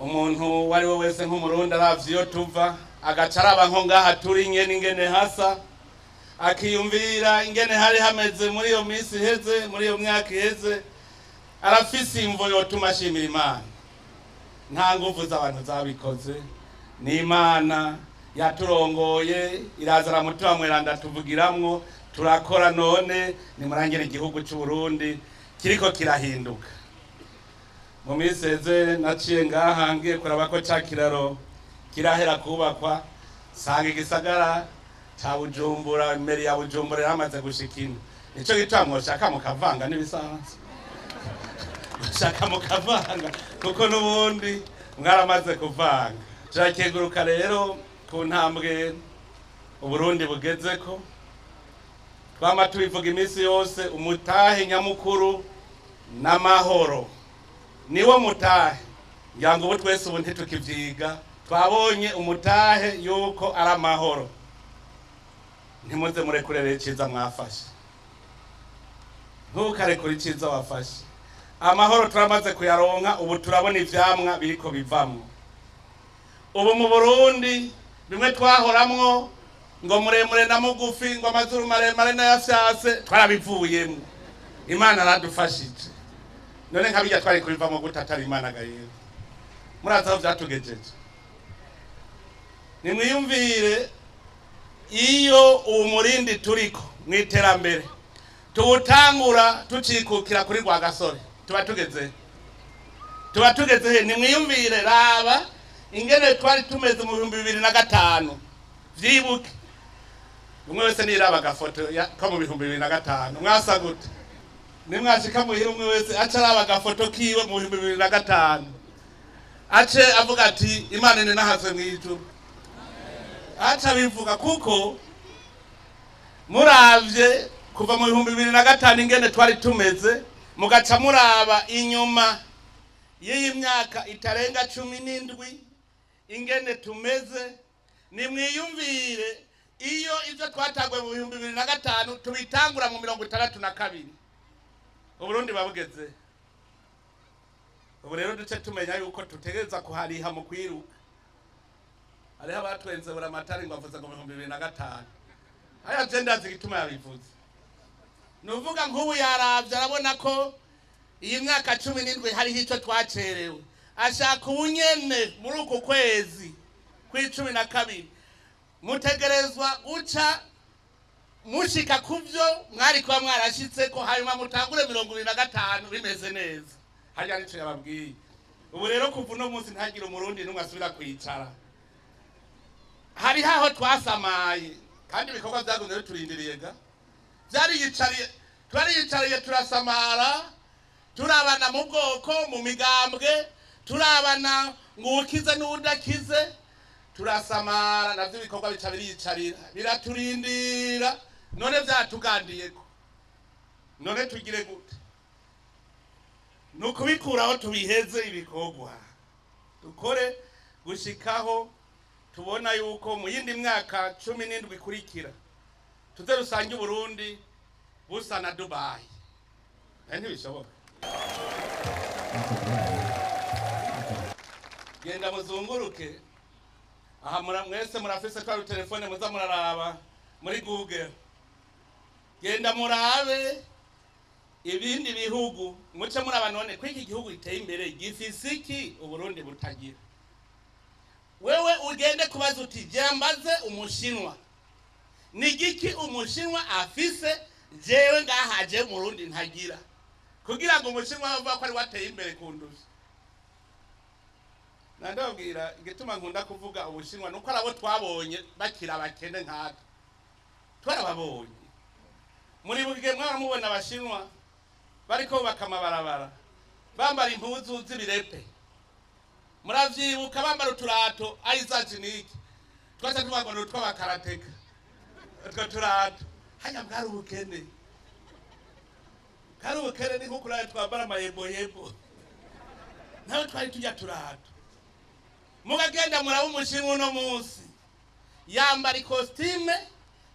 Umuntu uwo ari we wese nk'Umurundi aravye iyo tuva, agaca araba nko ngaha turi ingene ingene hasa, akiyumvira ingene hari hameze muri iyo minsi iheze, muri iyo myaka iheze, arafise imvo yotuma ashimira Imana. Nta nguvu z'abantu zabikoze, ni Imana yaturongoye, irazana Mutima Mweranda tuvugiramwo, turakora. None nimurangire igihugu c'u Burundi kiriko kirahinduka. Mu minsi iheze naciye ngaha ngiye kuraba ko ca kiraro kirahera kubakwa, sanga igisagara ca Bujumbura, mairie ya Bujumbura yaramaze gushika ino. Nico gituma mwoshaka mukavanga n'ibisanzwe, mushaka mukavanga, kuko n'ubundi mwaramaze kuvanga. Turakenguruka rero ku ntambwe Uburundi bugezeko. Twama tubivuga iminsi yose, umutahe nyamukuru n'amahoro, niwo mutahe. Ngira ngo ubu twese ubu ntitukivyiga, twabonye umutahe yuko ari amahoro. Ntimuze murekure rero iciza mwafashe, ntukarekure iciza wafashe. Amahoro turamaze kuyaronka, ubu turabona ivyamwa biriko bivamwo. Ubu mu Burundi bimwe twahoramwo ngo muremure na mugufi, ngo amazuru maremare n'ayafyase, twarabivuyemwo. Imana aradufashije. None nka birya twari kubivamo gute atari Imana gayero? Murazi aho vyatugejeje. Nimwiyumvire iyo uwo murindi turiko mw'iterambere tuwutangura tucikukira kuri Rwagasore, tuba tugeze, tuba tugeze he? Nimwiyumvire, raba ingene twari tumeze mu 2005. Vyibuke, umwe wese niraba agafoto ko mu 2005 mwasa gute. Nimwashika muhira, umwe wese aca araba agafoto kiwe mu 2005, ace avuga ati: "Imana ninahazwe mw'ijuru." Aca bivuga, kuko muravye kuva mu 2005 ingene twari tumeze, mugaca muraba inyuma y'iyi myaka itarenga 17 ingene tumeze, nimwiyumvire iyo ibyo twatanguye mu 2005 tubitangura mu 62, Uburundi babugeze. Ubu rero duce tumenya yuko tutegereza kuhariha mu kwiruka. Hariho abatwenze Buramatari ngo avuze ngo 2005. Aya je ndazi igituma yabivuze. Ni uvuga nk'ubu yaravye arabona ko iyi myaka 17 hariho ico twacerewe, ashaka ubunyene muri uku kwezi kw'12 mutegerezwa guca mushika kuvyo mwari kuba mwarashitseko, hanyuma mutangure 25 bimeze neza. Harya nico yababwiye. Ubu rero kuva uno munsi ntagire Umurundi n'umwe asubira kwicara. Hariho aho twasamaye kandi ibikorwa vyagumye biturindiriye ga, vyariyicariye, twariyicariye turasamara, turabana mu bwoko, mu migambwe, turabana ngo uwukize n'uwudakize, turasamara. Navyo ibikorwa bica biriyicarira, biraturindira. None vyatugandiyeko, none tugire gute? Ni ukubikuraho, tubiheze ibikorwa, dukore gushikaho tubona yuko mu yindi myaka 17 ikurikira tuze rusange Uburundi busa na Dubai. Ntibishoboka. Genda muzunguruke aha, mwese murafise twa telefone muza muraraba muri Google. Genda murabe ibindi bihugu, muce muraba none ko iki gihugu giteye imbere gifise iki Uburundi butagira. Wewe ugende kubaza uti: "Jya mbaze Umushinwa, ni igiki Umushinwa afise jewe ngaha je Murundi ntagira?" Kugira ngo Umushinwa avuga ko ari wateye imbere kundusha. Nandababwira igituma nkunda kuvuga Ubushinwa, nuko arabo twabonye bakiri abakene nkatwe, twarababonye. Muri bugihe mwaramubona Abashinwa bariko bubaka amabarabara, bambara impuzu z'ibirepe, muravyibuka, bambara uturato aizaji niki, twaca tuvuga ngo ni utw'abakarateka utwo turato. Hanya bwari ubukene, bwari ubukene. Ni nko kurayo twambara amayeboyebo, nawe twari tujya turato. Mugagenda muraba Umushinwa uno munsi yambara ikositime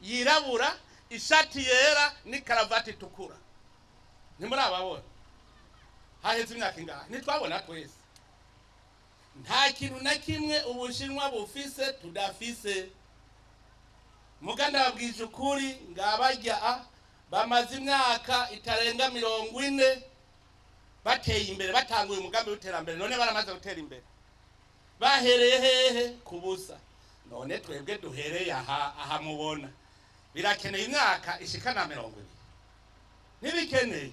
yirabura, ishati yera n'ikaravati itukura. Ntimurababona? Haheze imyaka ingahe? Ntitwabona twese. Nta kintu na kimwe Ubushinwa bufise tudafise. Muga ndababwije ukuri, ngabarya bamaze imyaka itarenga 40 bateye imbere, batanguye umugambi w'iterambere. None baramaze gutera imbere, bahereye hehe? Ku busa. None twebwe duhereye aha, aha mubona birakeneye imyaka ishikana 20? Ntibikeneye.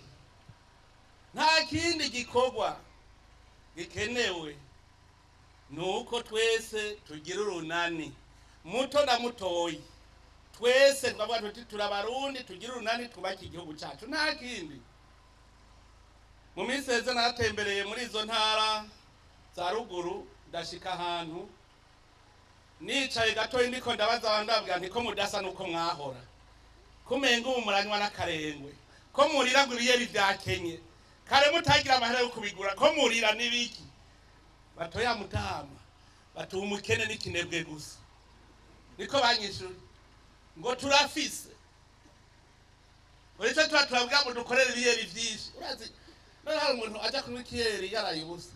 Nta kindi gikorwa gikenewe, ni uko twese tugira urunani, muto na mutoyi, twese twavuga tuti turabarundi, tugira urunani, twubake igihugu cacu. Nta kindi. Mu minsi heze naratembereye muri izo ntara za ruguru, ndashika ahantu nicaye gatoyi, ndiko ndabaza abantu, ndababwira nti: "Ko mudasa nuko mwahora, kumenga ubu muranywa n'akarengwe, ko murira ngo ibiyeri vyakenye, kare mutagira amahera yo kubigura, ko murira n'ibiki?" Batoya mutama, batuha umukene n'ikinebwe gusa. Niko banyishuye ngo turafise, ngo nico tuba turabwira ngo dukorere ibiyeri vyinshi. Urazi none hari umuntu aja kunywa ikiyeri yaraye ubusa,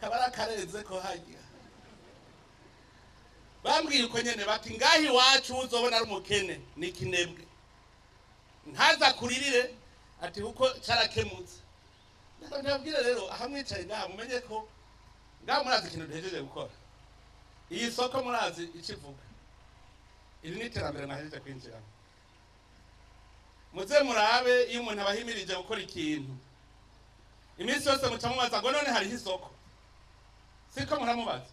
kaba ari akarenze ko harya. Bambwiye uko nyene, bati: "Ngaho iwacu uzobona ari umukene n'ikinebwe, ntaza kuririre ati kuko carakemutse." Ndababwire rero, aha mwicaye ngaha, mumenye ko ngaha murazi ikintu duhejeje gukora. Iyi soko murazi ico ivuga? Iri ni iterambere mwahejeje kwinjiramo. Muze murabe, iyo umuntu abahimirije gukora ikintu, iminsi yose muca mubaza ngo: "None hariho isoko?" Siko muramubaza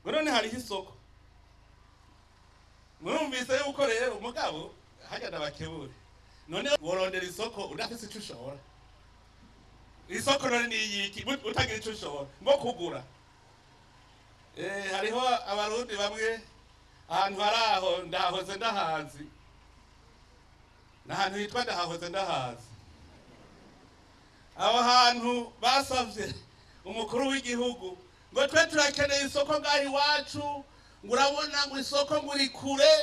ngo: "None hariho isoko?" Murumvise yuko rero umugabo hajya ndabakebure. None worondera isoko udafise ico ushora? Isoko none ni iyiki utagira ico ushora ngo kugura? Hariho Abarundi bamwe ahantu hari aho Ndahoze Ndahazi, ni ahantu hitwa Ndahahoze Ndahazi. Aho hantu basavye umukuru w'igihugu ngo: "Twe turakeneye isoko ngaho iwacu," ngo: "urabona," ngo: "isoko ngo uri kure."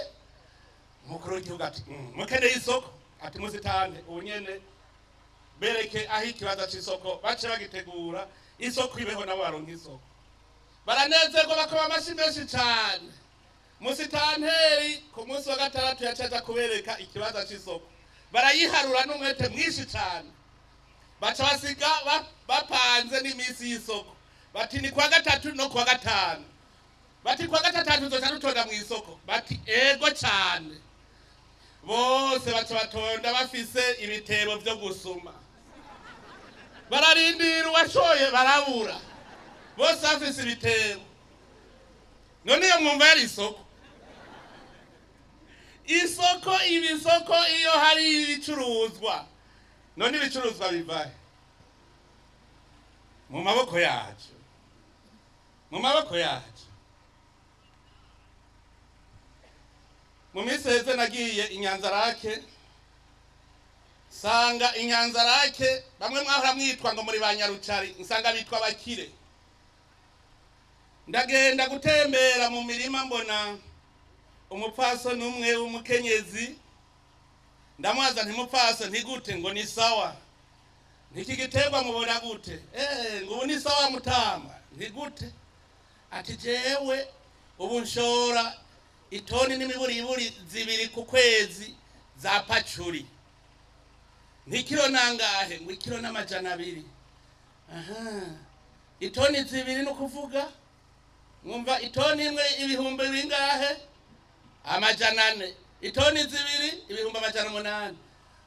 Umukuru w'igihugu ati: "Mukeneye isoko?" Ati: "Muzitante ubu nyene bereke aho ikibazo c'isoko." Bace bagitegura, isoko ibeho, nabo baronka isoko, baranezerwa, bakoma amashi menshi cane. Musitanteri ku munsi wa gatandatu yaca aja kubereka ikibazo c'isoko, barayiharura n'umwete mwinshi cane, baca basiga bapanze n'iminsi y'isoko, bati ni kwa gatatu no kwa gatanu. Bati: "Kwa gatatu tuzoca dutonda mu isoko?" Bati: "Ego cane." Bose baca batonda bafise ibitebo vyo gusuma, bararindira uwashoye barabura, bose bafise ibitebo. None iyo mwumva yari isoko? Isoko iba isoko iyo hari ibicuruzwa. None ibicuruzwa bivahe? Mu maboko yacu, mu maboko yacu. Mu minsi heze nagiye Inyanzarake, sanga Inyanzarake bamwe mwahora mwitwa ngo muri ba Nyarucari, nsanga bitwa bakire. Ndagenda gutembera mu mirima, mbona umupfasoni umwe w'umukenyezi. Ndamubaza nti: "Mupfaso, ntigute?" Ngo: "Ni sawa." "Niki giterwa mubona gute?" Ngo: "Ubu ni sawa mutama." "Ntigute?" Ati: "Jewe ubu nshora itoni n'imiburiburi 2 ku kwezi za pacuri." "Ntikiro nangahe?" Ngo: "Ikiro n'200." Aha itoni 2 ni ukuvuga, mwumva, itoni imwe ibihumbi bingahe? 400. Itoni 2, 800,000.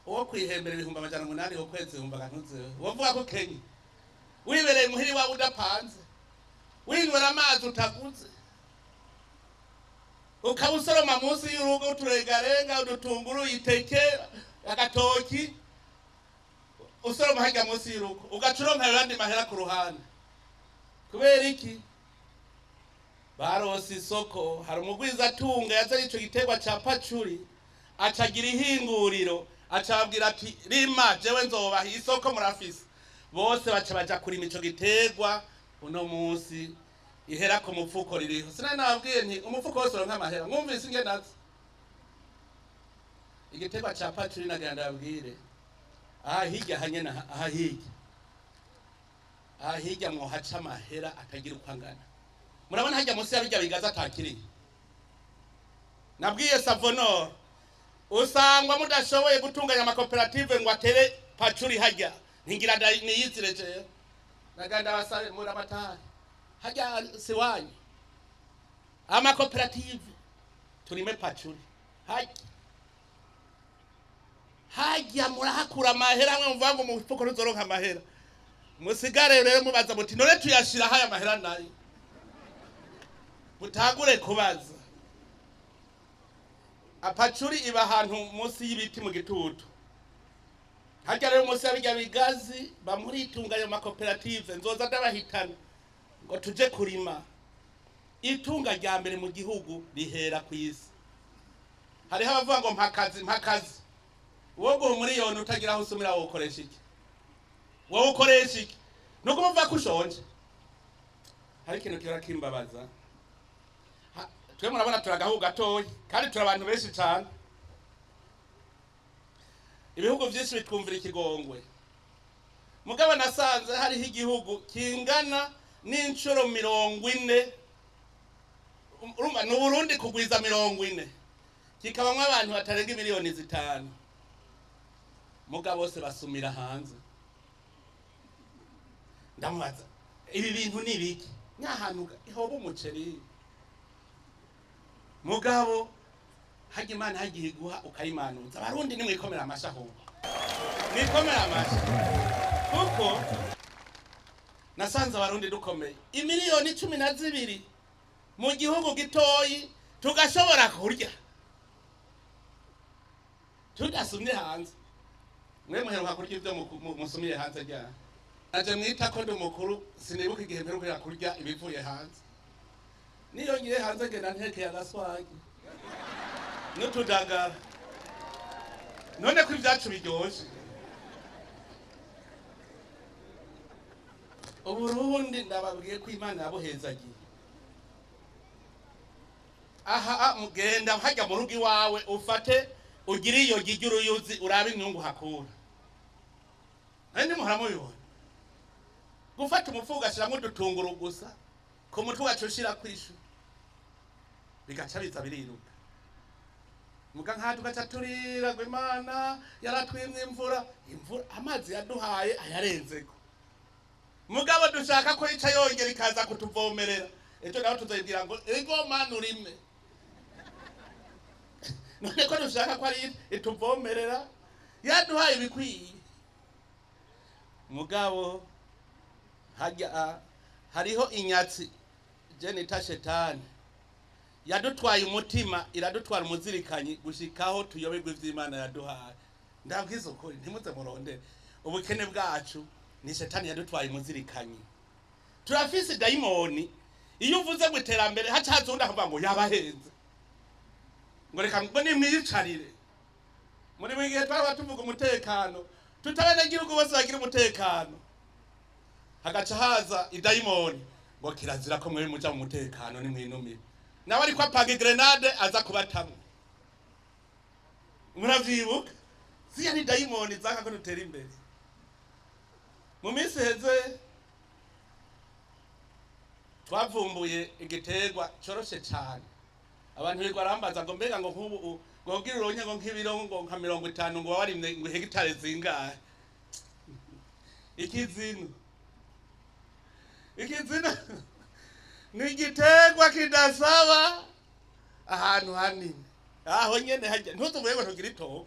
Uwo kwihembera 800,000 ku kwezi, wumvaga ntuzewe wovuga ko kenye wibereye muhiri wawe, udapanze, winywera amazi utaguze, ukaba usoroma munsi y'urugo uturengarenga, udutunguru, iteke, agatoki, usoroma harya munsi y'urugo, ugaca uronka ayandi mahera ku ruhande. Kubera iki? Barose isoko. Hari umugwizatunga yazanye ico giterwa ca pacuri, acagira ihinguriro, acababwira ati: "Rima, jewe nzobaha isoko murafise." Bose baca baja kurima ico giterwa. Uno munsi ihera ku mufuko ririho. Sinari nababwiye nti umufuko wose uronka amahera? Mwumvise ingene aza igiterwa ca pacuri? Nagira ndababwire, aha hirya hanyene, aha hirya Aha hirya mwohaca amahera atagira uko angana. Murabona hajya munsi ya bijya bigaza atakiriye. Nabwiye Savonor, usangwa mudashoboye gutunganya amakoperative ngo atere pacuri hajya, ntingira niyizire jewe. Naganda basabe murabatari hajya siwanyu amakoperative turime pacuri hajya hajya, murahakura amahera. Hamwe muvuga ngo umufuko ntuzoronka amahera, musigare rero mubaza muti: "None tuyashira haya amahera nayo?" Mutangure kubaza. Apacuri iba ahantu munsi y'ibiti mu gitutu harya. Rero munsi y'abijya bigazi bamuritunga ayo makoperative, nzoza ndabahitana ngo tuje kurima. Itunga rya mbere mu gihugu rihera ku isi. Hariho abavuga ngo mpakazi mpakazi. Wowe guha umuriyoni utagira aho usumira, wowe ukoresha iki? Wowe ukoresha iki? Nuko umuvuga ko ushonje. Hari ikintu kihora kimbabaza. Twe murabona turi agahugu gatoyi kandi turi abantu benshi cyane. Ibihugu byinshi bitwumvira ikigongwe. Mugabo nasanze hariho igihugu kingana n'inshuro 40, urumva ni Uburundi kugwiza 40, kikabamwo abantu batarenga miliyoni 5, mugabo bose basumira hanze. Ndamubaza: "Ibi bintu ni ibiki?" Nyahantu hoba umuceri, mugabo hajya Imana hagiye guha ukayimanuza. Abarundi nimwikomera amashi, ahubwo mwikomera amashi, kuko nasanze Abarundi dukomeye. Imiliyoni 12 mu gihugu gitoyi, tugashobora kurya tudasumye hanze. Mwe muheruka kurya ibyo musumiye hanze ryari? Naje mwita ko ndi umukuru, sinibuka igihe mperukira kurya ibivuye hanze. Niyo ngiye hanze ngenda ntekeye agaswagi n'utudagara. None ko ibyacu biryoshe? Uburundi ndababwiye ko Imana yabuhezagiye. Aha mugenda hajya mu rugo iwawe, ufate ugire iyo gijya uruyuzi, urabe inyungu hakura. Nari nimuhora mubibona, gufata umufuko ugashyiramo udutunguru gusa, ku mutwe ugaca ushira kwishu, bigaca biza biriruka. Muga nka tugaca turira ngo Imana yaratwimye imvura. Imvura, amazi yaduhaye ayarenzeko, mugabo dushaka ko ica yongera ikaza kutuvomerera. Ejo naho tuzayibwira ngo: "Ego Mana, urime." None ko dushaka ko ari ituvomerera, yaduhaye ibikwiye? Mugabo hajya hariho inyatsi je nita shetani, yadutwaye umutima, iradutwara umuzirikanyi, gushikaho tuyoberwa ivy'Imana yaduhaye. Ndabwiza ukuri, ntimuze murondere ubukene bwacu, ni shetani yadutwaye umuzirikanyi. Turafise dayimoni, iyo uvuze ngo iterambere, haca haza uwundi akavuga ngo yabahenze, ngo reka ngo nimwiyicarire. Muri buri gihe twaba tuvuga umutekano, tutabenegihugu bose bagira umutekano, hagaca haza idayimoni ngo kirazira ko mwe muja mu mutekano, nimwinumire. Nawe ariko apanga grenade aza kubatamwo. Muravyibuka, ziya ni dayimoni zaka ko dutera imbere. Mu minsi iheze twavumbuye igiterwa coroshe cane. Abantu birirwa barambaza ngo mbega ngo nk'ubu ngo kugira uronke ngo nk'ibiro ngo nka 50 ngo warimye ngo hegitare zingahe? Ikizino, ikizino ni igiterwa kidasaba ahantu hanini, aho nyene hajya. Ntuzuvuge ngo ntugire itongo,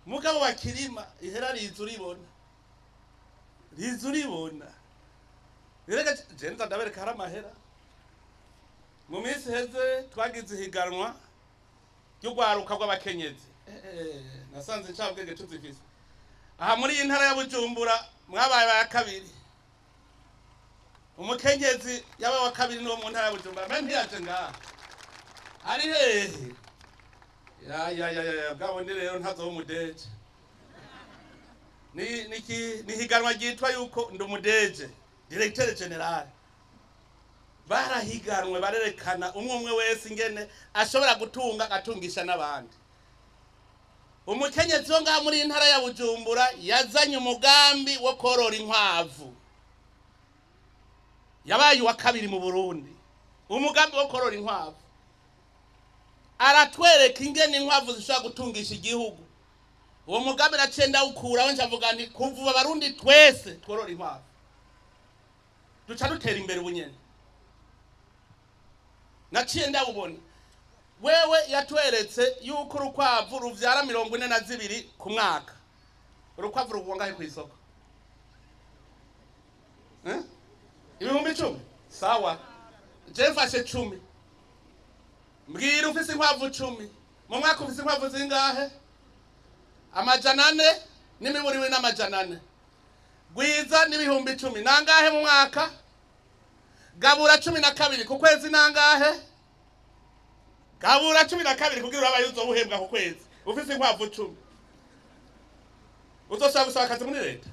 mugabo bakirima ihera riza uribona, riza uribona. Rero je nza ndabereka hari amahera. Mu minsi iheze twagize ihiganwa ry'urwaruka rw'abakenyezi. Nasanze incabwenge tuzifise aha muri iyi ntara ya Bujumbura. Mwabaye aba kabiri, umukenyezi yabaye wa kabiri niwo mu ntara ya Bujumbura. Mbe ntiyaje ngaha? Ari hehe? Ya ya ya ya ya, bwa bundi rero ntazoba umudeje. Ni higanwa ryitwa yuko ndi umudeje, directeur général. Barahiganwe, barerekana umwe umwe wese ingene ashobora gutunga, agatungisha n'abandi. Umukenyezi wo ngaha muri iyi ntara ya Bujumbura yazanye umugambi wo korora inkwavu, yabaye uwa kabiri mu Burundi. Umugambi wo korora inkwavu, aratwereka ingene inkwavu zishobora gutungisha igihugu. Uwo mugambi naciye ndawukuraho, ncavuga nti kuva ubu Abarundi twese tworora inkwavu, duca dutera imbere. Ubunyene naciye ndawubona. Wewe yatweretse yuko urukwavu ruvyara 42 ku mwaka. Urukwavu rugwa ngahe kw'isoko? Eh? 10,000. Sawa, je mfashe 10. Mbwira, ufise inkwavu 10 mu mwaka, ufise inkwavu zingahe? 400 n'imiburiwi n'400 gwiza n'10,000, nangahe mu mwaka? Gabura 12 ku kwezi, nangahe? Gabura 12 kugira urabaye uzobuhembwa ku kwezi. Ufise inkwavu 10, uzosaba gusaba akazi muri leta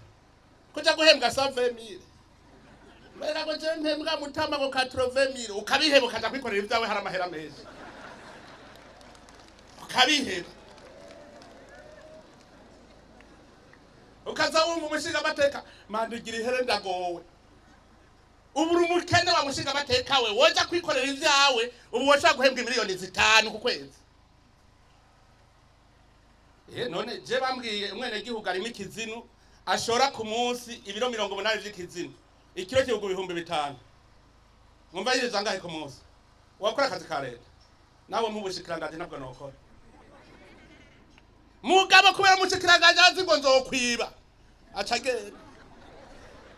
kuja guhembwa 120 000? Mbega ngo je mpembwa, mutama, ngo 80 000, ukabiheba ukaja kwikorera ibyawe. Hari amahera menshi, ukabiheba, ukaza wumva umushinga amateka mandigira ihere, ndagowe. Ubu uri umukene wa mushinga amateka we, woja kwikorera ibyawe, ubu woshobora guhembwa miliyoni 5 ku kwezi. None je bambwiye umwenegihugu arimo ikizinu ashora ku munsi ibiro 80 vy'ikizinu, ikiro kigugwa 5000. Mwumva yinjiza angahe ku munsi? Wakora akazi ka leta nawe nk'ubushikiranganji ntabwo nokora, mugabo kubera umushikiranganji azi ngo nzokwiba, aca agenda.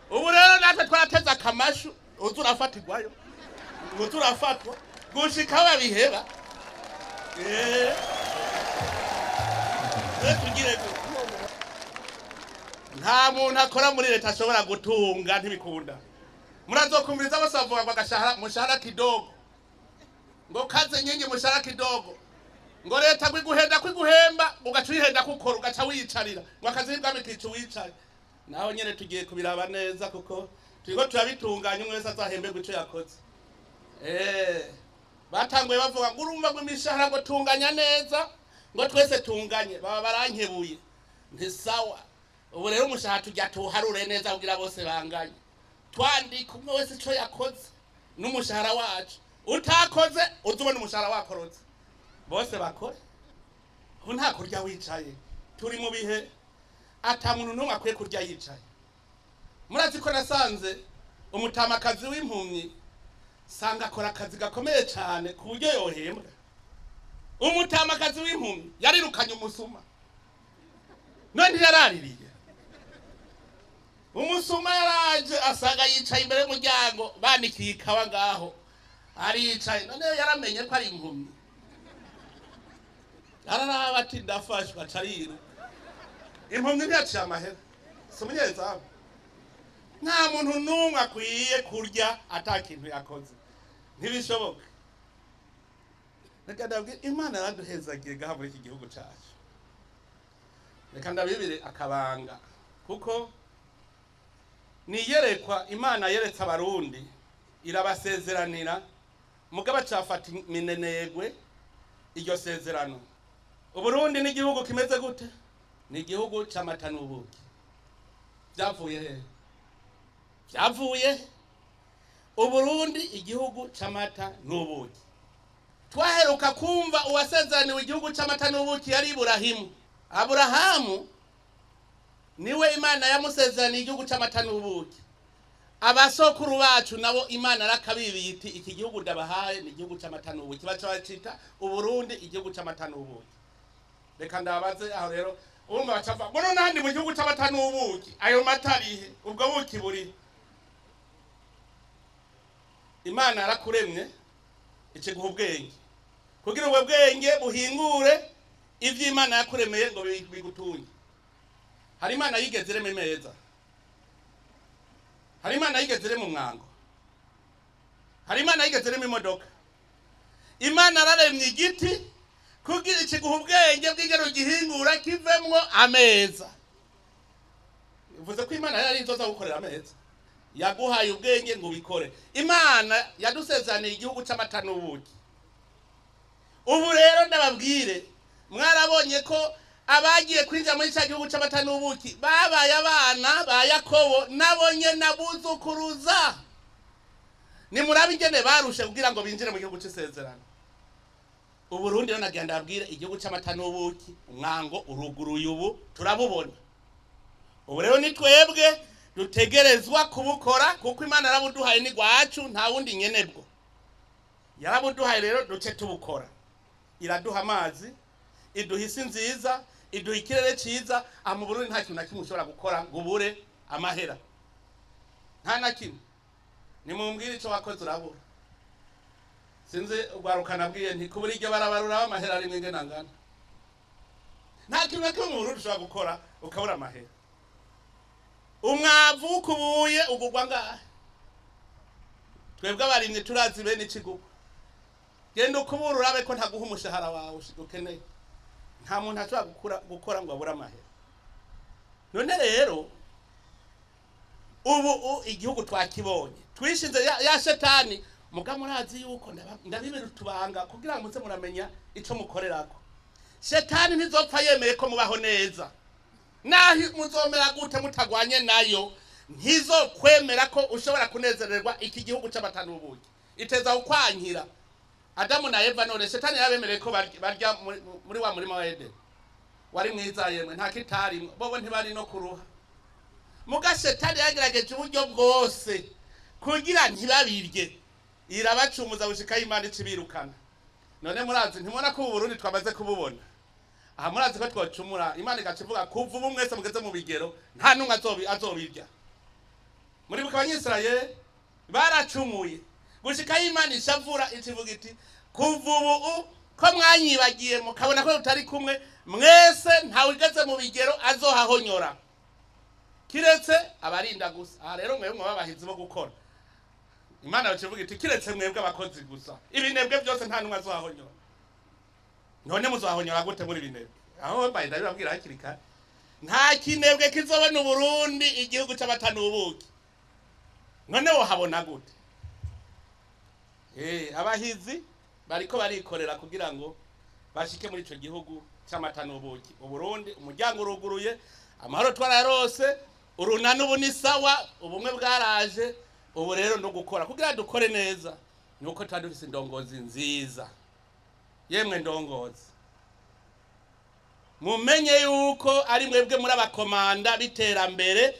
Ubu rero natwe twarateze akamashu, uza urafatirwayo, uza urafatwa gushika aho babiheba. Tugire gute? Nta muntu akora muri leta ashobora gutunga, ntibikunda. Murazokumviriza bose bavuga ngo agashahara, mushahara kidogo, ngo kazi nyingi, mushahara kidogo, ngo leta ngo iguhenda kwiguhemba, ugaca uyihenda kukora, ugaca wiyicarira, ngo akazi k'ibwami kica uwicaye. Naho nyene tugiye kubiraba neza, kuko turiko turabitunganya, umwe wese azahemberwa ico yakoze. Batanguye bavuga ngo urumva ngo imishahara ngo tunganya neza, ngo twese tunganye. Baba barankebuye, nti sawa, ubu rero umushahara tujya tuharure neza kugira bose banganye, twandika umwe wese ico yakoze n'umushahara wacu. Utakoze uzubona umushahara wakorotse. Bose bakore. Ubu nta kurya wicaye. Turi mu bihe ata muntu n'umwe akwiye kurya yicaye. Murazi ko nasanze umutamakazi w'impumyi, sanga akora akazi gakomeye cyane ku buryo yohembwa. Umutamakazi w'impumyi yarirukanye umusuma, none ntiyaraririye. Umusuma yaraje asanga yicaye imbere y'umuryango, banikiye ikawa ngaho, aricaye. None yaramenye ko ari impumyi, araraba ati ndafashwe, aca ariruka. Impumyi ntiyaciye amahera, si umunyezamu. Nta muntu n'umwe akwiye kurya ata kintu yakoze, ntibishoboka. Reka ndabwire, Imana yaraduhezagiye gaha muri iki gihugu cacu. Reka ndabibire akabanga, kuko niyerekwa Imana yeretse Abarundi, irabasezeranira, mugabo acafata minenegwe iryo sezerano. Uburundi ni igihugu kimeze gute? Ni igihugu c'amata n'ubuki. Vyavuye hehe? Vyavuye Uburundi igihugu c'amata n'ubuki. Twaheruka kumva uwasezeraniwe igihugu c'amata n'ubuki yari Iburahimu. Aburahamu niwe Imana yamusezeraniye igihugu c'amata n'ubuki. Abasokuru bacu nabo Imana arakabibiye iti iki gihugu ndabahaye ni igihugu c'amata n'ubuki, baca bacita Uburundi igihugu c'amata n'ubuki. Reka ndabaze aho rero, urumva bacava ngo none mu gihugu c'amata n'ubuki, ayo mata arihe? Ubwo buki burihe? Imana yarakuremye, ikiguha ubwenge kugira ubwo bwenge buhingure ivyo Imana yakuremeye ngo bigutunge. Hari Imana yigeze irema imeza? Hari Imana yigeze irema umwango? Hari Imana yigeze irema imodoka? Imana yararemye igiti kugira ikiguha ubwenge bw'ingene ugihingura kivemwo ameza. Bivuze ko Imana yari izoza gukorera ameza? Yaguhaye ubwenge ngo ubikore. Imana yadusezeraniye igihugu c'amata n'ubuki. Ubu rero ndababwire, mwarabonye ko Abagiye kwinjira muri cya gihugu c'amata n'ubuki babaye abana ba Yakobo, nabo nyene abuzukuruza. Nimurabe ingene barushe kugira ngo binjire mu gihugu c'isezerano. Uburundi rero nagira ndababwire, igihugu c'amata n'ubuki, umwango uruguruye, ubu turabubona. Ubu rero ni twebwe dutegerezwa kubukora, kuko Imana yarabuduhaye, ni gwacu, nta wundi nyenebwo yarabuduhaye. Rero duce tubukora. Iraduha amazi, iduha isi nziza, iduha ikirere ciza. Aha mu Burundi nta kintu na kimwe ushobora gukora ngo ubure amahera, nta na kimwe. Nimumbwire ico wakoze urabura. Sinzi ugwaruka nabwiye nti kubura iryo barabara uraba amahera arimwe ingene angana. Nta kintu na kimwe mu Burundi ushobora gukora ukabura amahera. Umwavu ukubuye ugugwa ngahe? Twebwe abarimyi turazi bene ikigugwa. Genda ukubura urabe ko ntaguha umushahara wawe ukeneye. Nta muntu ashobora gukora ngo abure amahera. None rero ubu igihugu twakibonye, twishinze ya shetani. Muga murazi yuko ndabibira utubanga kugira ngo muze muramenya ico mukorerako. Shetani ntizopfa yemeye ko mubaho neza. Naho muzomera gute mutagwanye nayo, ntizokwemera ko ushobora kunezererwa iki gihugu c'amata n'ubuki. Iteza kukwankira. Adamu na Eva, none shetani yabemereye ko barya muri wa murima wa Edeni wari mwiza? Yemwe, nta kitarimwo, bobo ntibari no kuruha. Muga shetani yagerageje uburyo bwose kugira ntibabirye, irabacumuza gushikaho Imana icibirukana. None murazi, ntimubona ko ubu Burundi twamaze kububona aha? Murazi ko twocumura, Imana igaca ivuga: "Kuva ubu mwese mugeze mu bigero, nta n'umwe azobirya." Muribuka Abanyisirayeli baracumuye gushikaho Imana ishavura, ikivuga iti: "Kuva ubu ko mwanyibagiye, mukabona ko tutari kumwe, mwese ntawe ugeze mu bigero azohahonyora, kiretse abarinda gusa." Aha rero mwebwe mwaba abahizi bo gukora. Imana yacu iti: "Kiretse mwebwe abakozi gusa, ibinebwe byose nta n'umwe azohahonyora." None muzohahonyora gute muri binebwe? Aho mbaye ndabibabwira hakiri kare, nta kinebwe kizobona Uburundi, igihugu c'amata n'ubuki. None wohabona gute? Abahizi bariko barikorera kugira ngo bashike muri ico gihugu c'amata n'ubuki. Uburundi umuryango uruguruye, amahoro twararose, urunani ubu ni sawa, ubumwe bwaraje. Ubu rero no gukora kugira dukore neza nuko tuba dufise indongozi nziza. Yemwe ndongozi, mumenye yuko ari mwebwe muri abakomanda b'iterambere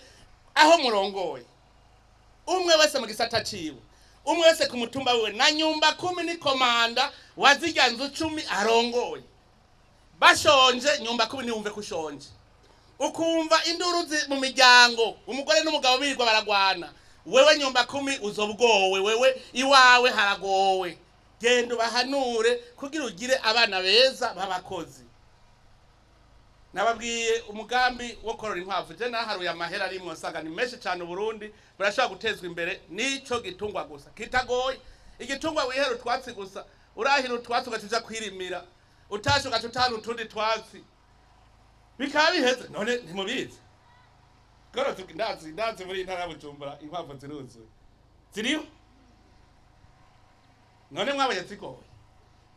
aho murongoye, umwe wese mu gisata ciwe, umwe wese ku mutumba wiwe. Na nyumba kumi ni komanda wa zirya nzu 10 arongoye. Bashonje, nyumba kumi ntiwumve ko ushonje, ukumva induru mu miryango, umugore n'umugabo birirwa baragwana. Wewe nyumba kumi uzobwowe, wewe iwawe haragowe. Genda ubahanure kugira ugire abana beza b'abakozi. Nababwiye umugambi wo korora inkwavu. Je naharuye amahera arimwo, nsanga ni menshi cyane. Uburundi burashobora gutezwa imbere n'ico gitungwa gusa kitagoye. Igitungwa wihera utwatsi gusa, urahira utwatsi ugaca uja kwirimira, utashe ugaca utahana utundi twatsi, bikaba biheze. None ntimubizi? Bworozi ndazi muri iyi ntara ya Bujumbura inkwavu ziruzuye, ziriho. None mwabonye zigoye?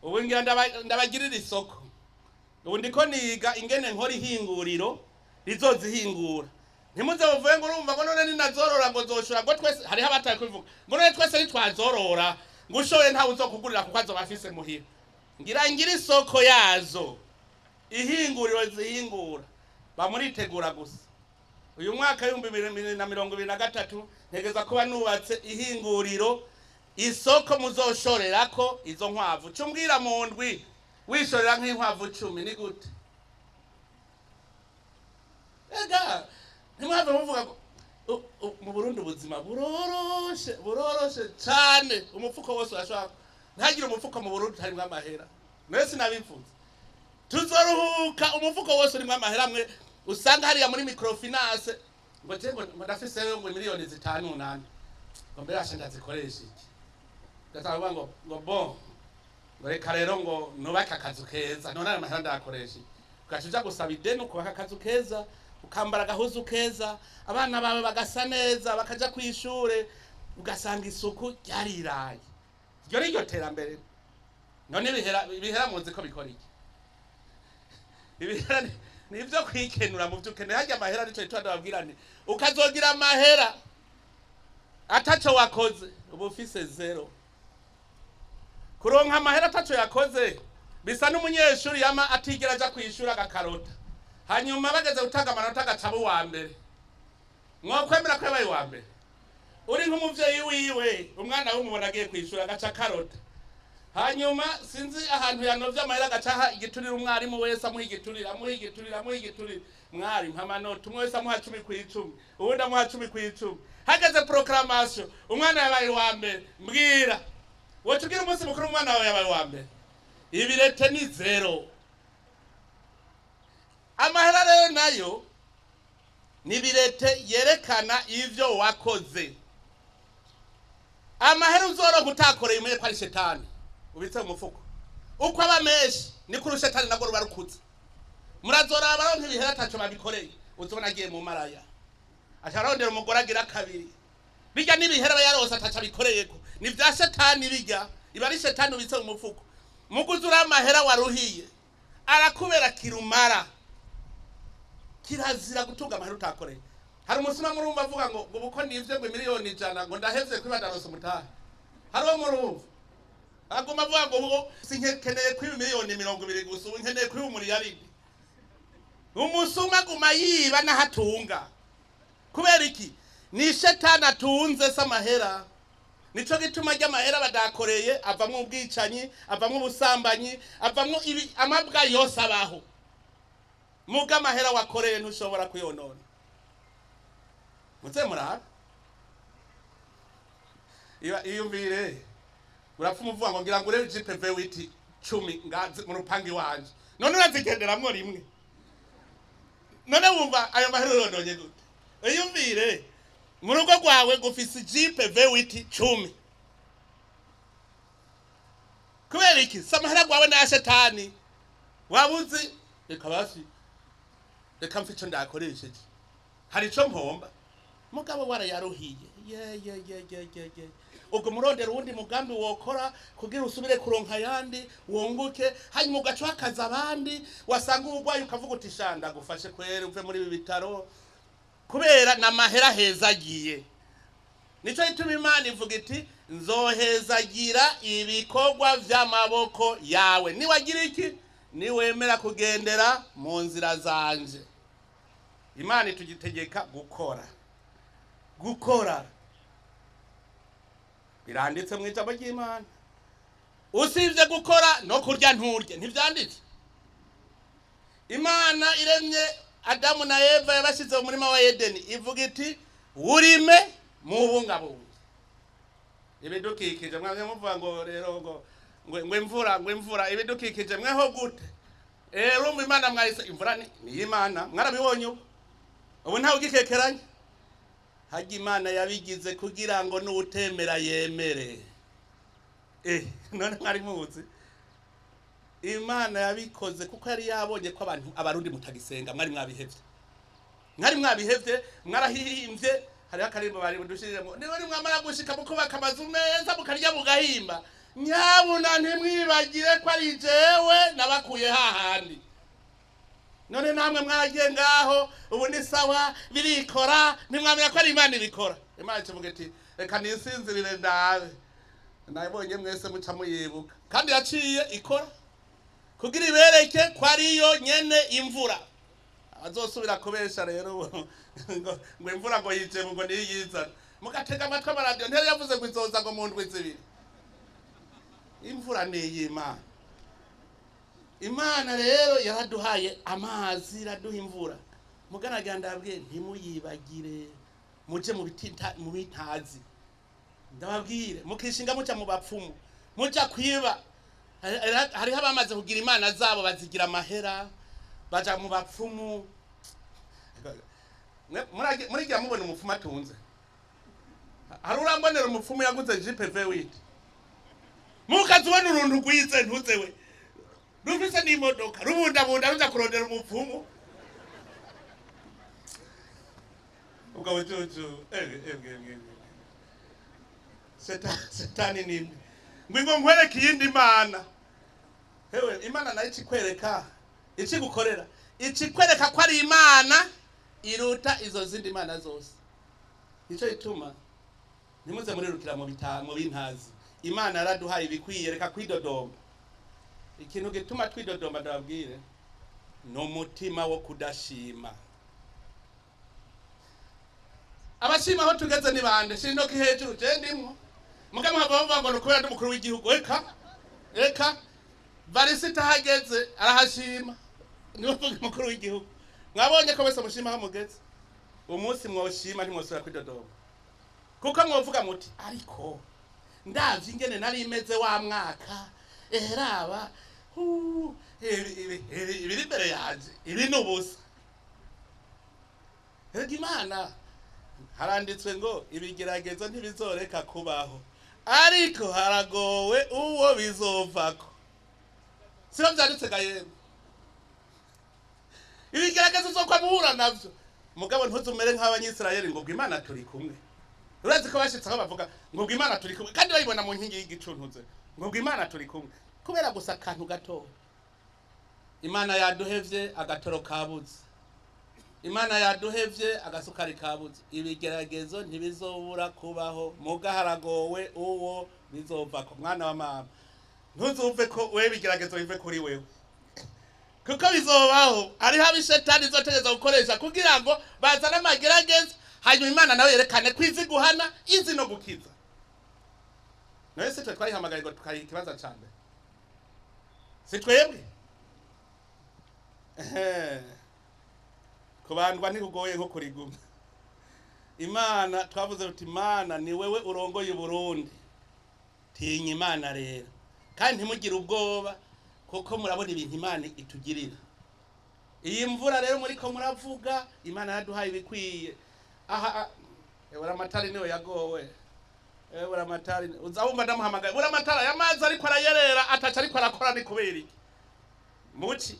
Ubu ngira ndabagirira isoko. Ubu ndiko niga ingene nkora ihinguriro rizozihingura. Ntimuze muvuge ngo urumva ngo none ninazorora ngo zoshora, ngo twese, hariho abataye kubivuga ngo none twese nitwazorora, ngo ushoboye ntawe uzokugurira kuko azoba afise muhira. Ngira ngira isoko yazo, ihinguriro zihingura. Bamuritegura gusa. Uyu mwaka w'2023 ntegeza kuba nubatse ihinguriro, isoko muzoshorerako izo nkwavu. Cumbwira, mu ndwi wishorera nk'inkwavu 10 ni gute? Ega ntimwave muvuga ngo mu Burundi ubuzima buroroshe, buroroshe cane. Umufuko wose urashobora, ntagire umufuko mu Burundi utarimwo amahera. Mwese nabivuze, tuzoruhuka umufuko wose urimwo amahera. Amwe usanga hariya muri microfinance ngo je ngo ndafise ngo miliyoni 5 nane, ngo mbere asha ndazikoresha iki? Ndatanga ngo bon, ngo reka rero ngo nubake akazu keza. None ayo mahera ndayakoresha iki? Ugaca uja gusaba ideni, ukubaka akazu keza, ukambara agahuzu keza, abana bawe bagasa neza, bakaja kw'ishure, ugasanga isuku ryariraye. Iryo ni ryo terambere. None ibihera muzi ko bikora iki? Ibihera Nivyo kwikenura mu vyo ukeneye. Harya amahera nico gituma ndababwira nti ukazogira amahera ataco wakoze, uba ufise zéro. Kuronka amahera ataco yakoze bisa n'umunyeshuri yama atigera aja kwishura, agakarota, hanyuma bageze gutanga amanota agacaba uwa mbere. Mwokwemera ko yabaye uwa mbere? Uri nk'umuvyeyi wiwe, umwana w'umubona agiye kwishura agaca akarota, hanyuma sinzi ahantu yanovye amahera, agaca aha igiturire umwarimu wese, amuha igiturire, amuha igiturire, amuha igiturire. Mwarimu, amanota umwe wese amuha 10/10, uwundi amuha 10/10. Hageze proclamation, umwana yabaye uwa mbere. Mbwira, woca ugira umunsi mukuru umwana wawe yabaye uwa mbere? Ibirete ni zéro. Amahera rero nayo ni birete yerekana ivyo wakoze. Amahera uzoronka utakoreye, umenye ko ari shetani ubitse mu mufuko. Uko aba menshi niko urushetani nabwo ruba rukuze. Murazoraba abaronka ibihera ataco babikoreye, uzobona agiye mu maraya, aca arondera umugore agira kabiri. Bijya n'ibihera aba yarose ataco abikoreyeko, ni vya shetani. Bijya iba ari shetani ubitse mu mufuko. Muguzi uri amahera waruhiye, arakubera kirumara. Kirazira gutunga amahera utakoreye. Hari umusuma murumva avuga ngo ubu ko nivye ngo 100 miliyoni ngo ndahevye kwiba, ndarose umutahe. Hari uwo murumva aguma avuga ngo ubu sinkeneye kwiba 20 miliyoni gusa, ubu nkeneye kwiba umuriyaridi? Umusuma aguma yiba n'ahatunga. Kubera iki? Ni shetani atunze, se amahera. Nico gituma ajya amahera badakoreye avamwo ubwicanyi, avamwo ubusambanyi, avamwo ibi amabwa yose abaho. Muga amahera wakoreye ntushobora kuyonona. Muze murabe. Iyumvire, urapfa umuvuga ngo ngira ngo urebe Jeep V8 10 ngazi mu rupangi wanje, none urazigenderamwo rimwe? None wumva ayo mahera urononye gute? Iyumvire, mu rugo rwawe gufise Jeep V8 10. Kubera iki? Si amahera gwawe n'aya shetani. Waba uzi, reka basi, reka mfe ico ndakoresheje, hari ico mpomba. Mugabo warayaruhiye, ye ye ye ye ye ye, ubwo murondera uwundi mugambi wokora kugira usubire kuronka ayandi, wunguke, hanyuma ugaca uhakaza abandi. Wasanga uburwayi ukavuga uti: "Sha, ndagufashe kweri uve muri ibi bitaro," kubera n'amahera heza agiye. Nico gituma Imana ivuga iti: "Nzohezagira ibikorwa vy'amaboko yawe." Niwagira iki? Niwemera kugendera mu nzira zanje. Imana itugitegeka gukora. Gukora biranditse mu ijambo ry'Imana. Usibye gukora, no kurya nturye. Ntivyanditse? Imana iremye Adamu na Eva, yabashyize mu murima wa Edeni, ivuga iti: "Wurime, muwubungabunge ibidukikije." Mwamye muvuga ngo rero ngo imvura, ngo imvura, ibidukikije mweho gute? Urumva Imana mwahise imvura ni iy'Imana. Mwarabibonye ubu, ubu ntawe ugikekeranya. Harya Imana yabigize kugira ngo n'uwutemera yemere. None mwari muzi Imana yabikoze kuko yari yabonye ko abantu, Abarundi, mutagisenga. Mwari mwabihevye, mwari mwabihevye, mwarahihimbye. Hariho akarimbo bari budushiriremo: "Niba nimwamara gushika mukubaka amazu meza, mukarya mugahimba, nyabuna ntimwibagire ko ari jewe nabakuye hahandi." None namwe mwaragiye ngaho, ubu ni sawa, birikora, ntimwamenya ko ari Imana ibikora. Imana ikivuga iti: "Reka nisinzirire ndabe." Nabonye mwese muca muyibuka. Kandi yaciye ikora kugira ibereke ko ariyo nyene imvura. Azosubira kubesha rero ngo imvura ngo yije, ngo niyo yizana, mugatega amatwi amaradiyo. Ntiyari yavuze ngo izoza ngo mu ndwi 2? Imvura ni iy'Imana. Imana rero yaraduhaye amazi, iraduha imvura. Muganagira ndababwiye, ntimuyibagire, muje mu biti mu bitazi. Ndababwire, mukishinga muca mu bapfumu, muja kwiba. Hariho abamaze kugira imana zabo, bazigira amahera, baja mu bapfumu. Murigira mubona umupfumu atunze? Hari urambonera umupfumu yaguze Jeep V8? Mukaza ubona uruntu rwize ntuzewe rufise n'imodoka, rubundabunda ruja kurondera umupfumu. Ubwo bucucu, ebwe, Setani nimbi. Ngo nkwereke iyindi mana. Hewe, Imana nayo ikikwereka, ikigukorera. Ikikwereka ko ari Imana iruta izo zindi mana zose. Nico gituma ntimuze murirukira mu bitamo bintazi. Imana yaraduhaye ibikwiye, reka kwidodomba. Ikintu gituma twidodomba, ndababwire, ni umutima wo kudashima. Abashima aho tugeze ni bande? Shira intoki hejuru. Je ndimwo. Muga muhava bavuga ngo ni ukubera ndi umukuru w'igihugu. Eka eka, Varisita ahageze arahashima, niwe mvuga umukuru w'igihugu. Mwabonye ko wese mushima aho mugeze. Umunsi mwoshima ntimwosubira kwidodomba, kuko mwovuga muti: "Ariko ndavye ingene nari imeze wa mwaka, eraba ibiri imbere yanje, ibi ni ubusa." Erega Imana, haranditswe ngo ibigeragezo ntibizoreka kubaho, ariko haragowe uwo bizovako. Siko vyanditse ga yemwe? Ibigeragezo uzokwa muhura navyo, mugabo ntuzumere nk'Abanyisirayeli ngo ubwo Imana turi kumwe. Urazi ko bashitse aho bavuga ngo ubwo Imana turi kumwe, kandi bayibona mu nkingi y'igicuntuze, ngo ubwo Imana turi kumwe, kubera gusa akantu gato. Imana yaduhevye, agatoro kabuze. Imana yaduhevye, agasukari kabuze. Ibigeragezo ntibizobura kubaho, muga haragowe uwo bizovako. Mwana wa mama, ntuzuve ko wewe ibigeragezo bive kuri wewe, kuko bizobaho. Hariho abishetani izotegeza gukoresha kugira ngo bazane amageragezo, hanyuma Imana nawe yerekane ko izi guhana, izi no gukiza. Nawe si twe twayihamagaye ngo tukayiha ikibanza ca mbere? Si twebwe? Ehe. Kubandwa ntikugoye nko kuriguma. Imana, twavuze tuti: "Imana ni wewe urongoye Uburundi." Tinya Imana rero, kandi ntimugire ubwoba, kuko murabona ibintu Imana itugirira. Iyi mvura rero muriko muravuga, Imana yaduhaye ibikwiye. Aha Buramatari niwe yagowe. Buramatari uza wumva ndamuhamagaye. Buramatari, aya mazi ariko arayerera ataca ariko arakora, ni kubera iki? Muci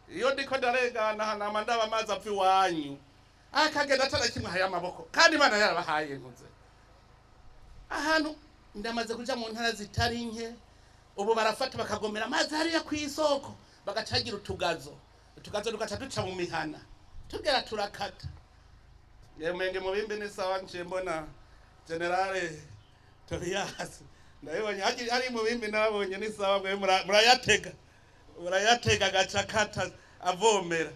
iyo ndiko ndarengana hanama ndaba amazi ava iwanyu akagenda atana kimwe ahaye amaboko, kandi Imana yarabahaye. Nkuze ahantu ndamaze kuja mu ntara zitari nke, ubu barafata bakagomera amazi hariya ku isoko, bagacagira utugazo, utugazo tugaca duca mu mihana, tugera turakata. Yemenge mubimbi ni sawa. Nciye mbona Général Tobias, ndabibonye hari mubimbi, nabonye ni sawa. Mwe murayatega, murayatega agaca akata avomera.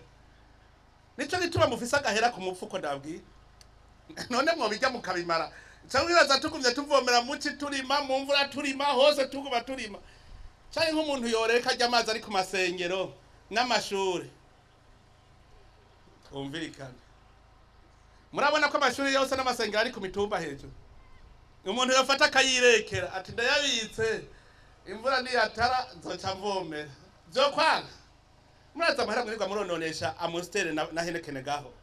Nico gituma mufise agahera ku mufuko. Ndabwira, none mwobijya mukabimara? Cyangwa wibaza tugumye tuvomera muci, turima mu mvura, turima hose, tuguma turima? Canke nk'umuntu yoreka ajya amazi ari ku masengero n'amashure? Twumvikane, murabona ko amashuri yose n'amasengero ari ku mitumba hejuru. Umuntu yofata akayirekera ati: "Ndayabitse, imvura niyatara nzoca mvomera," vyokwanga? Murazi amahera mwirirwa murononesha Amstel na Heineken gaho?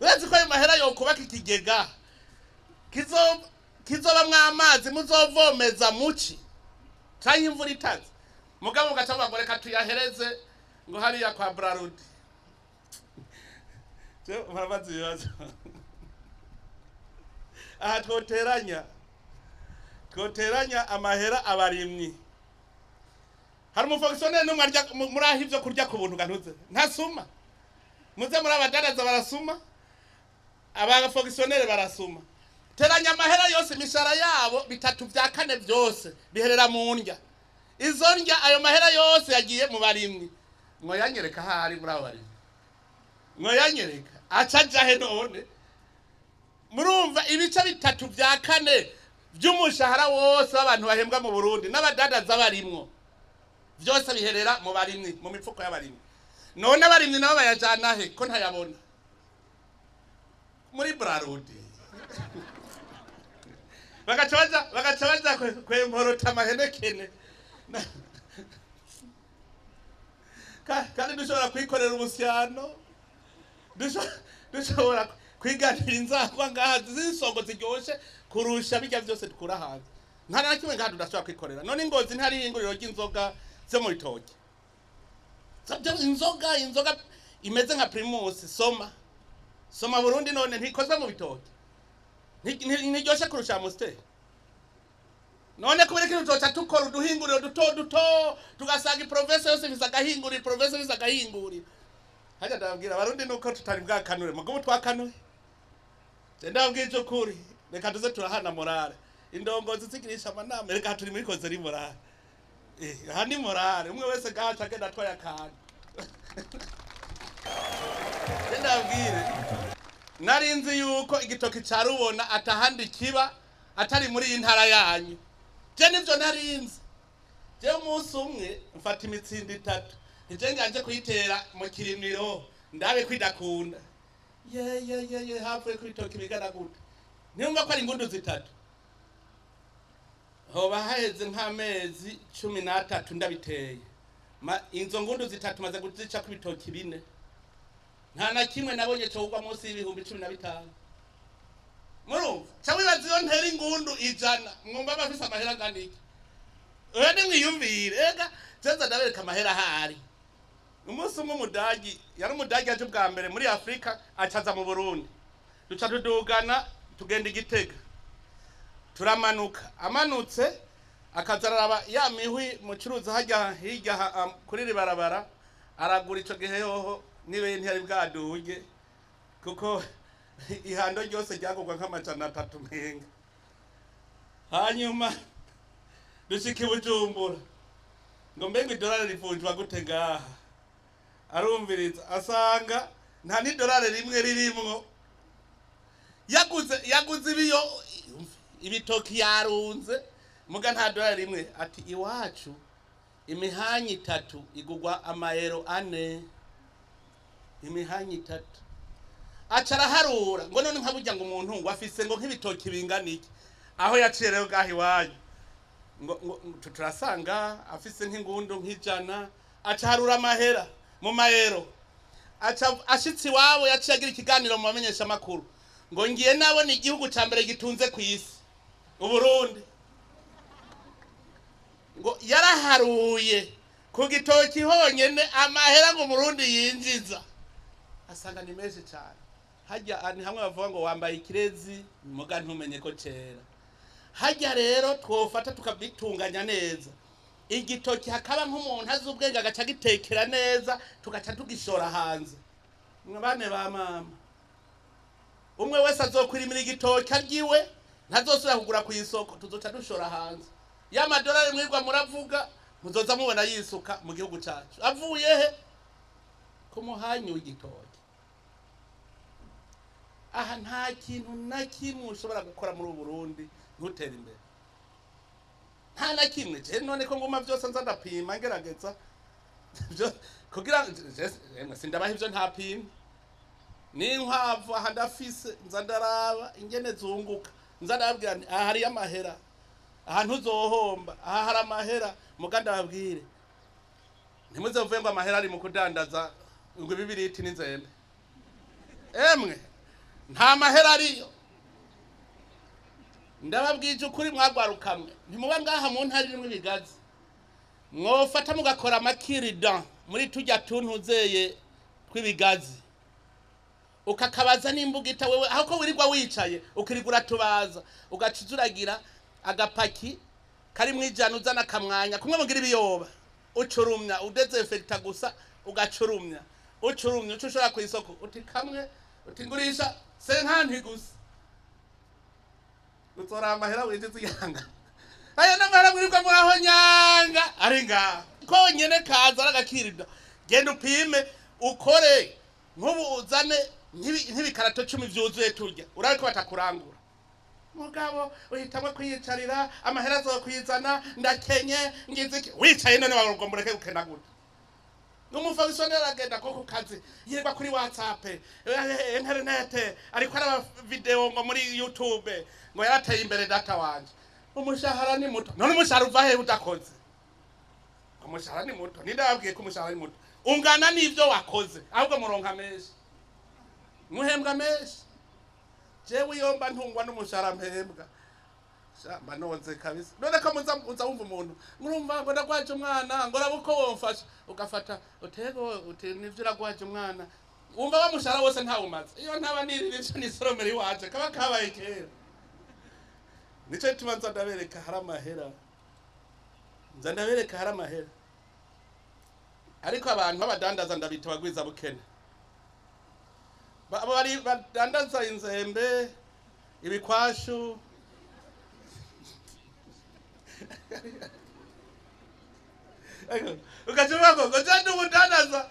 Urazi ko ayo mahera yokubaka ikigega kizobamwo amazi muzovomeza muci canke imvura itaze? Mugabo ugaca bavuga ngo reka tuyahereze ngo hariya kwa Brarudi. Je murabaza ibibazo aha. Twoteranya amahera abarimyi. Hari umufonctionnaire n'umwe arya muraha ivyo kurya ku buntu gantuze? Ntasuma. Muze muri abadandaza barasuma, abafonctionnaire barasuma. Teranya amahera yose, imishahara yabo, bitatu vya kane vyose biherera mu ndya. Izo ndya, ayo mahera yose yagiye mu barimyi. Mwoyanyereka ahari muri abo barimyi? Mwoyanyereka aca ajahe? None murumva ibice bitatu vya kane vy'umushahara wose w'abantu bahembwa mu Burundi n'abadandaza barimwo, vyose biherera mu barimyi, mu mifuko y'abarimyi. None abarimyi nabo bayajana he ko ntayabona muri Brarudi? Bagaca baja kwemporota amaHeineken. Kandi dushobora kwikorera ubusyano, dushobora kwiganira inzagwa ngaha z'isongo ziryoshe kurusha bijya byose dukura hanze. Nta na kimwe ngaha tudashobora kwikorera. None Ingozi ntari ihinguriro ry'inzoga zo mu bitoki? Inzoga imeze nka Primus, soma soma Burundi, none ntikozwe mu bitoki? Ntiryoshe kurusha Amstel? None kubera ikintu tuzoca tukora uduhinguriro duto duto, tugasanga iprovince yose ifise agahinguriro, iprovince ifise agahinguriro. Hajya ndababwira, Abarundi, nuko tutari bwakanure, mugubu twakanuye. Je ndababwije ukuri, reka tuze turahana morale. Indongozi zigirisha amanama, reka turi muri causerie morale. Aha ni morale, umwe wese gahaca agenda atwaye akantu. Je ndababwire, nari nzi yuko igitoki ca Rubona atahandi kiba atari muri iyi ntara yanyu. Je nivyo narinzi. Je umunsi umwe mfata imitsindo itatu, nije nganje kuyitera mu Kirimiro, ndabe kwidakunda. Ye ye ye ye, havuye ku bitoki bigana gute? Ntiyumva ko ari ingundu zitatu. Hoba haheze nk'amezi 13 ndabiteye. Izo ngundu zitatu maze kuzica ku bitoki bine, nta na kimwe nabonye cogwa munsi y'15,000. Murumva ca wibaza, iyo ntera ingundu 100, mwumva bafise amahera angana iki? Oya, nimwiyumvire. Ega jeza ndabereka amahera ahari. Umunsi umwe umudagi, yari umudagi aje ubwa mbere muri Afurika, acaza mu Burundi, duca tudugana tugenda Igitega, turamanuka. Amanutse akaza araraba ya mihwi mucuruzi hajya hirya kuri iri barabara aragura. Ico gihe yoho nibe ntiyari bwaduge, kuko ihando ryose ryagurwa nk'300 mpenga. Hanyuma dushika i Bujumbura, ngo mbega idolari rivunjwa gute ngaha? Arumviriza, asanga nta n'idolari rimwe ririmwo. Yaguze ibiyo ibitoki yarunze, muga nta dolari rimwe. Ati iwacu imihanyi itatu igugwa amayero 4, imihanyi itatu. Aca araharura ngo none nka burya ngo umuntu ngo afise ngo nk'ibitoki bingana iki aho yaciye rero ngaho iwanyu, ngo turasanga afise nk'ingundu nk'100. Aca aharura amahera mu mayero. Aca ashitse iwabo, yaciye agira ikiganiro mu bamenyeshamakuru ngo ngiye nabona igihugu ca mbere gitunze ku isi, Uburundi. Ngo yaraharuye ku gitoki honyene amahera ngo Umurundi yinjiza, asanga ni menshi cyane. Hajya ni hamwe bavuga ngo wambaye ikirezi muga ntumenye ko cera. Hajya rero twofata tukabitunganya neza igitoki, hakaba nk'umuntu azi ubwenge agaca agitekera neza, tugaca tugishora hanze. Mwe bane ba mama, umwe wese azokwirimira igitoki aryiwe, ntazosubira kugura ku isoko. Tuzoca dushora hanze ya madolari mwirwa muravuga, muzoza mubona yisuka mu gihugu cacu. Avuye he? Ku muhanyi w'igitoki. Aha nta kintu na kimwe ushobora gukora muri ubu Burundi ntutere imbere, nta na kimwe. Je none ko nguma byose nza ndapima, ngerageza kugira emwe sindabaha ivyo ntapimye. N'inkwavu aha ndafise, nza ndaraba ingene zunguka, nza ndababwira nti aha hariyo amahera, aha ntuzohomba, aha hari amahera. Muga ndababwire, ntimuze muvuge ngo amahera ari mu kudandaza ngo ibibiriti n'inzembe. Emwe, nta mahera ariyo. Ndababwije ukuri, mwagwarukamwe ntimuba ngaha mu ntara irimwo ibigazi, mwofata mugakora amakirida muri tujya tuntuzeye tw'ibigazi, ukakabaza n'imbugita wewe, aho ko wirirwa wicaye ukirirwa uratubaza, ugaca uzuragira agapaki karimwo 100, uzana akamwanya kumwe mugira ibiyoba, ucurumya, udésinfecta gusa, ugacurumya, ucurumya, uca ushora ku isoko, uti kamwe, uti ngurisha 50 gusa, uzora amahera winjiza iyanga. Aya n'amahera mwirirwa muraho nyanga ari ngaha konyene, kaza aragakirida. Genda upime, ukore nk'ubu, uzane nk'ibikarato 10 vyuzuye turya, urabe ko batakurangura. Mugabo uhitamwo kwiyicarira, amahera azokwizana, ndakenye, ngize iki? Wicaye none bagomba ureke gukena gute? Umufonctionnaire aragenda ko ku kazi, yirirwa kuri WhatsApp, internet, ariko araba video ngo muri YouTube, ngo yarateye imbere. Data wanje, umushahara ni muto. None umushahara uva hehe udakoze? Umushahara ni muto? Ninde yababwiye ko umushahara ari muto? Ungana n'ivyo wakoze, ahubwo muronka menshi, muhembwa menshi. Jewe iyo mba ntungwa n'umushahara mpembwa, sha, mba noze kabisa. None ko muza uza wumva umuntu, murumva ngo ndagwaje umwana, ngo raba uko womfasha, ugafata utego, uti nivyo uragwaje umwana, wumva bamushahara wose ntawumaze. Iyo ntaba nirira ivyo nisoromera iwaje, kaba kabaye kera. Nico gituma nza ndabereka hari amahera, nza ndabereka hari amahera. Ariko abantu b'abadandaza ndabita abagwiza bukene. Bari badandaza inzembe, ibikwashu, ugaca uvuga ngo je ndi umudandaza.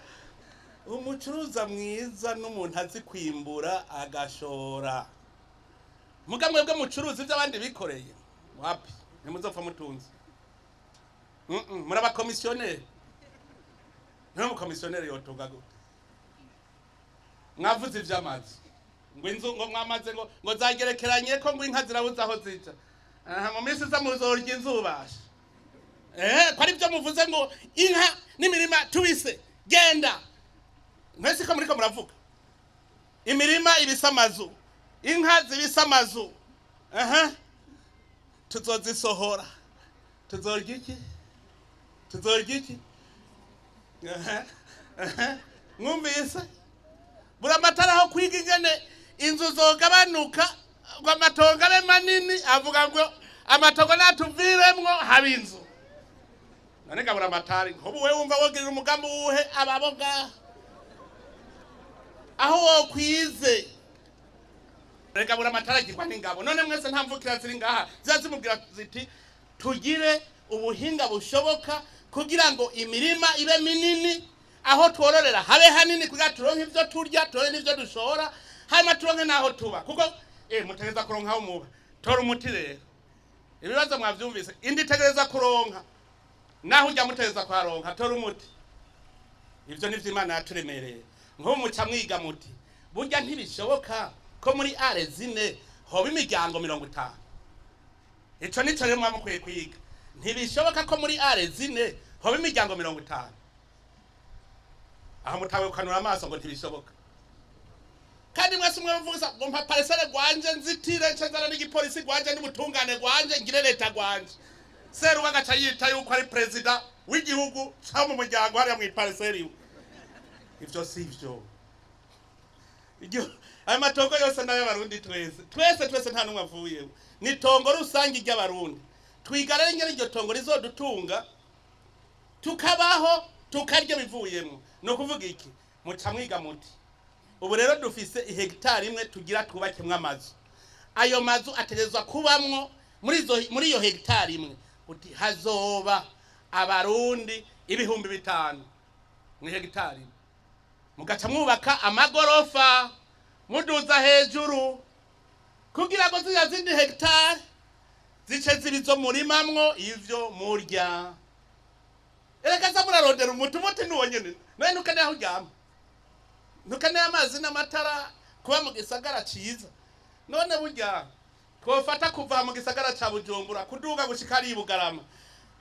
Umucuruza mwiza n'umuntu azi kwimbura agashora. Muga mwebwe mucuruza ivyo abandi bikoreye, wapi, ntimuzopfa mutunze. Muri abakomisiyoneri. Nta mukomisiyoneri yotunga gute? Mwavuze ivy'amazu, ngo inzu ngo mwamaze ngo zagerekeranye ko ngo inka zirabuze aho zija. Aha, mu minsi iza muzorya inzu basha. Ko ari byo muvuze ngo inka n'imirima tubise genda. Mwese ko muriko muravuga imirima ibisa amazu, inka zibisa amazu. Aha, tuzozisohora, tuzorya iki? Tuzorya iki? Aha, aha. Mwumvise Buramatari aho kwiga ingene inzu zogabanuka ngo amatongo abe manini, avuga ngo amatongo natuviremwo haba inzu. None ga Buramatari, nk'ubu wewe wumva wogirira umugambi uwuhe ababoga aho wokwize? Reka Buramatari agirwa n'ingabo. None mwese nta mvukira ziri ngaha ziba zimubwira ziti tugire ubuhinga bushoboka kugira ngo imirima ibe minini, aho twororera habe hanini, kugira turonke ivyo turya, turonke n'ivyo dushora, hanyuma turonke n'aho tuba. Kuko mutegereza kuronka aho muba. Tora umuti rero. Ibibazo mwavyumvise. Indi itegereza kuronka naho ujya mutegereza kuharonka. Tora umuti. Ivyo nivyo Imana yaturemereye. Nk'ubu muca mwiga muti burya ntibishoboka ko muri ares zine hoba imiryango 50. Ico nico rero muba mukwiye kwiga. Ntibishoboka ko muri ares zine hoba imiryango 50. Aho mutawe ukanura amaso ngo ntibishoboka. Kandi mwese umwe muvuga ngo mpa parcelle gwanje nzitire, nce nzana n'igipolisi gwanje n'ubutungane gwanje, ngire leta gwanje. Seruba agaca yita yuko ari perezida w'igihugu cyangwa mu muryango hariya mw'iparcelle iwe. Ivyo si ivyo. Ayo matongo yose nayo Abarundi twese twese twese, nta n'umwe avuyemo. Ni itongo rusange ry'Abarundi. Twiga rero ingene iryo tongo rizodutunga, tukabaho, tukarya bivuyemo. Ni ukuvuga iki? Muca mwiga muti ubu rero dufise ihegitari imwe tugira twubakemwo amazu. Ayo mazu ategerezwa kubamwo muri iyo hegitari imwe, uti hazoba Abarundi 5000 mu hegitari imwe. Mugaca mwubaka amagorofa muduza hejuru kugira ngo ziriya zindi hegitari zice ziba izo murimamwo ivyo murya. Erega za murarondera umuti, umuti ni uwo nyene. Nawe ntukeneye aho uryama, ntukeneye amazi n'amatara, kuba mu gisagara ciza. None burya twofata kuva mu gisagara ca Bujumbura kuduga gushika ari i Bugarama,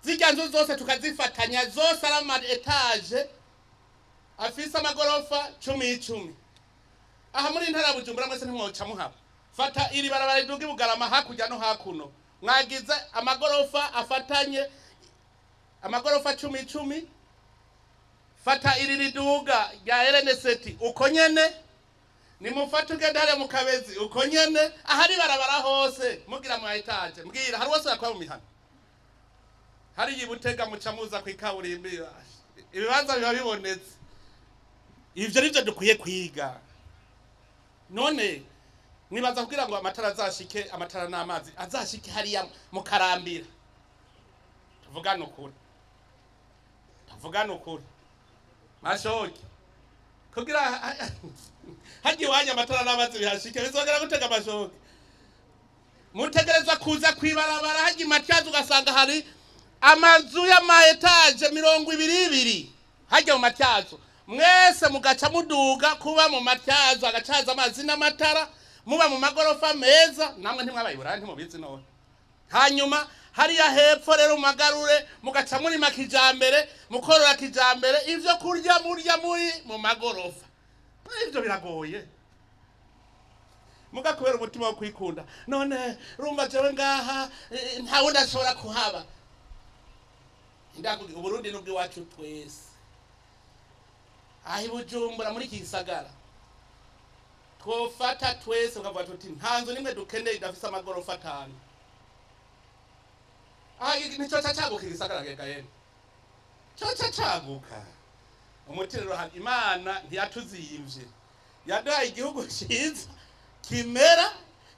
zirya nzu zose tukazifatanya zose ari ama étages afise amagorofa cumi icumi. Aha muri ntara ya Bujumbura mwese ntimwoca muhaba. Fata iri barabara riduga i Bugarama, hakurya no hakuno mwagize amagorofa afatanye, amagorofa cumi icumi. Fata iri riduga rya RN7 uko nyene, nimufate ugenda hariya mu Kabezi uko nyene, ahari barabara hose mugira mu étages. Mbwira, hari wose yakora mu mihana hariya i Butega, muca muza kw'ikaburimbi, ibibanza biba bibonetse. Ivyo nivyo dukwiye kwiga. None mwibaza kugira ngo amatara azashike, amatara n'amazi azashike hariya mu Karambira? Tuvugane ukuri, tuvugane ukuri, mashoke. Kugira hagiye iwanyu amatara n'amazi bihashike, bizongera gutega amashoke. Mutegereza kuza kwibarabara hajya Imatyazo, ugasanga hari amazu y'ama étages 20 ibiri hajya mu Matyazo. Mwese mugaca muduga kuba mu Matyazo, agacaza amazi n'amatara, muba mu magorofa meza. Namwe ntimwabaye Buraya, ntimubizi. None hanyuma hariya hepfo rero mu Magarure mugaca murima kijambere, mukorora kijambere, ivyo kurya murya muri mu magorofa. Ivyo biragoye muga kubera umutima wo kwikunda. None urumva jewe ngaha nta wundi ashobora kuhaba. Ndakugira Uburundi n'ubw'iwacu twese. Aho i Bujumbura muri iki gisagara twofata twese ukavuga tuti nta nzu nimwe dukeneye idafise amagorofa 5. Nticoca caguka igisagara gega yene coca caguka. Umuti rero hano, Imana ntiyatuzimvye, yaduhaye igihugu ciza kimera,